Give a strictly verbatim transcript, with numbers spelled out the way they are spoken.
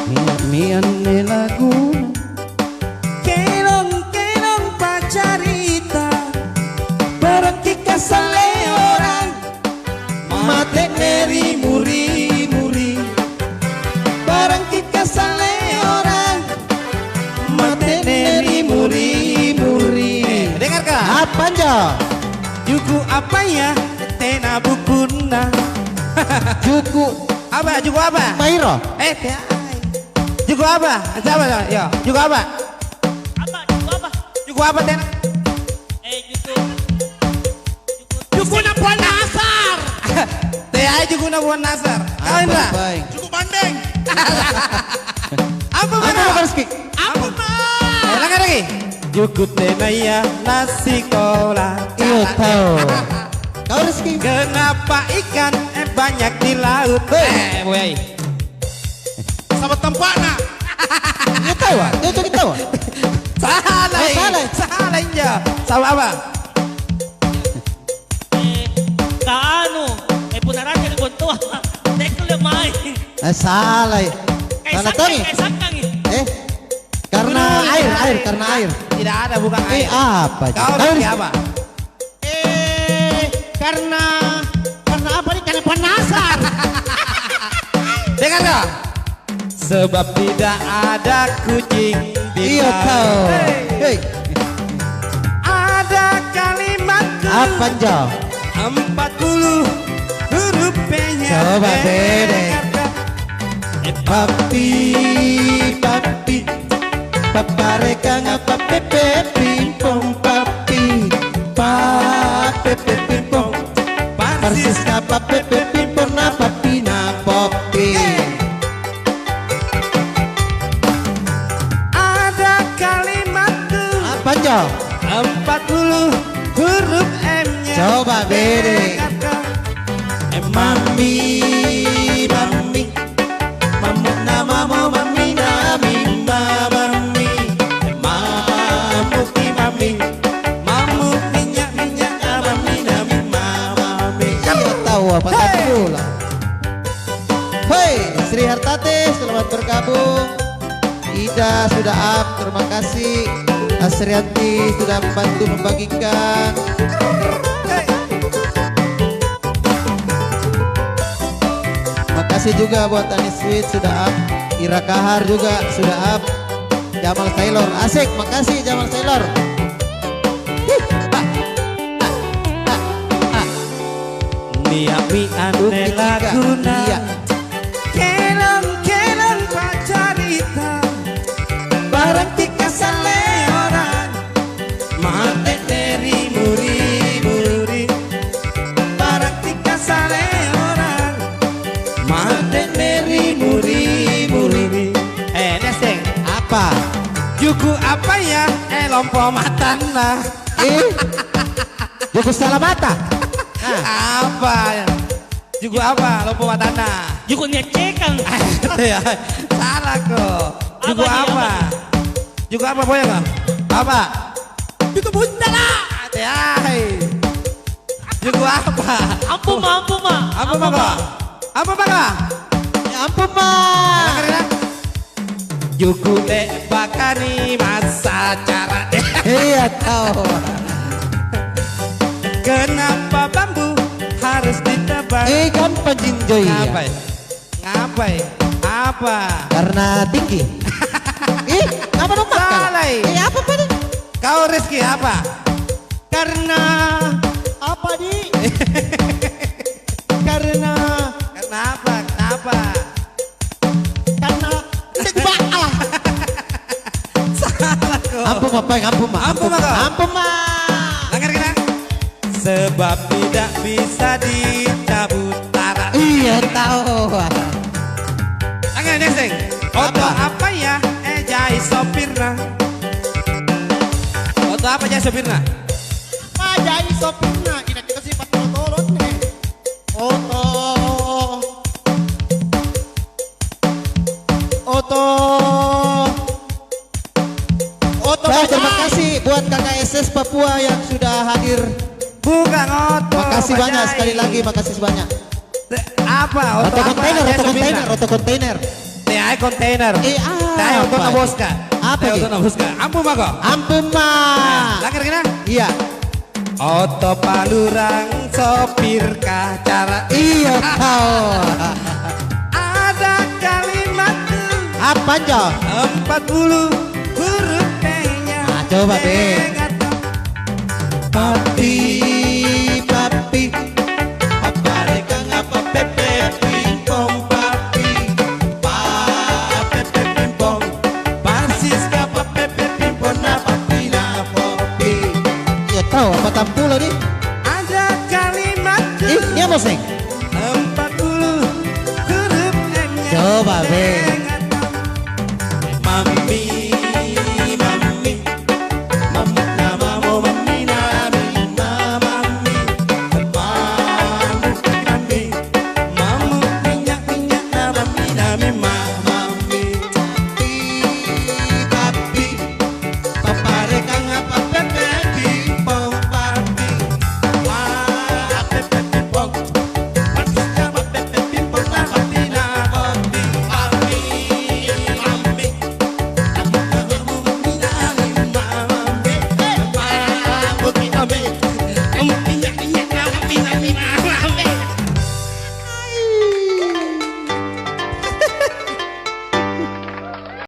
Nia'mi anne laguna. Kelong-kelong paccarita, barang kikasalle orang, mate'ne ri muri-muri. Barang kikasalle orang, mate'ne ri muri-muri. Eh, dengarkan. Apa, Anjo? Juku' apa ya? Tena bukunna. Juku' apa? Juku' apa? Mairo. Eh, teai. Juku' apa? Siapa, siapa? Ya, juku' apa? Apa? Juku' apa? Juku' apa, tena? Eh, juku'. Juku' Napoleon Nasar. Teai juku' Napoleon Nasar. Kau, Indra? Apa, Pai? Juku' Bandeng. Apa, Apa, mana? Apa, Rizky? Apa, Pai? Eh, langgar lagi. Juku' tenaya nasikola. Iya, tahu. Kau, Rizky? Kenapa ikan, eh, banyak di laut? Hei. Eh, boy. Sama tempatna. Iya, tahu, ah. Dia cocok tahu, ah. Salah, Oh, eh. salah. Salah, iya. Sama apa? Eh, ka anu, eh, punna raja ri Bontoa, tekkele mai. Eh, salah, eh. Kayak Salah, sakkangi, Tony. kayak sakkangi. Eh, karena Bener, air, bener. air, karena air. Tidak ada, bukan Eh, air. apa? Kau Air. pakai apa? Eh, karena, karena apa nih? Karena penasar. Dengar nggak? Sebab tidak ada kucing di Iya, laut. tahu. Hei. Hei. Ada kalimatku. Apa, Anjo? Empat puluh huruf P-nya. Coba, Eh, bede. kata. Eh, papi, papi. Papparekanga pappeppe pimpong, papi. Pappeppe pimpong. Parsis. Parsis na pappeppe pimpong na pappina poppi. Ada kalimatku. Apa, Jo? Empat puluh huruf M-nya. Coba, bede. Eh, mami, mami. Mammu'na mamo, mammina mimma, mammi. Mammuki, mammi. Mammu minynya', minynya', mammina mimma, mammi. Iya, tahu apa Hei! tadi pula? Hei, Sri Hartate, selamat bergabung. Ida sudah up, terima kasih. Asrianti sudah membantu membagikan. Makasih juga buat Tani Sweet sudah up. Ira Kahar juga sudah up. Jamal Taylor, asik. Makasih Jamal Taylor. Hih, ah, ah, ah, ah. Nia'mi anne Bukti tiga. laguna. Iya. Kelong-kelong paccarita, barang tika salle orang, mate'ne ri muri-muri. Barang tika salle orang, mate'ne ri muri-muri. Eh, Neseng. Apa? Juku' apa ya? Eh, lompo matanna. Eh? Juku' salah mata? Ah. Apa? Juku' apa? Lompo matanna. Juku' nyekekang. Ya, salah ko. Juku' Apa dia? apa? Juku' apa, Boy, apa? Apa? Juku' buntala. Ate ai. Juku' apa? Ampung, Ma, ampung, Ma. Ampung, Ma, ko? Ampung, Ma, ko? Ya, ampung, Ma. Kira-kira? Juku' te'baka ni massa cara. Iya, tau. Kenapa bambu harus ditebang? Eh, gampang, Jinjo, iya. Ngapai? Ngapai? Apa? Karena tinggi. Ih, apa dong, Pak? Salah, eh. Eh, apa, Pak, nih? Kau, Rizky, apa? Karena apa, Di? Karena Karena apa? Kenapa? Karena Salah ko. Ampun, Ma, Peng, ampun, Ma. Ampun, Ma, ko. Ampun, Ma. Langgar kena. Sebab tidak bisa dicabut. Tara. Iya, tahu. Langgar, Neseng. Oto Apa? apa ya? Eh, jai sopirna. Oto apa jai sopirna? Apa jai sopirna? Kita, kita sih patolo-tolo nih. Oto Papua yang sudah hadir. Bukan oto. Makasih banyak sekali lagi, makasih banyak. Apa? Oto apa? Kontainer, oto kontainer, oto kontainer. Teai kontainer. Eh, apa? Teai oto na boska. Apa? Teai oto na boska. Ampun mako. Ampun ma. Nah, langgar kena? Iya. Oto palurang sopir kacara. Iya, tau. Ada kalimat tuh. Apa, Jo? Empat puluh huruf P-nya. Ah, coba, Be. Papi, papi, papparekang apa pepe pingpong, papi? Pa, pepe pingpong. Persis kapa pepe pingpong na papi na popi. Iya, tau apa tampulo nih? Ada kalimat. Ih, iya, Boseng. Empat puluh huruf M-nya. Coba, Be. Mami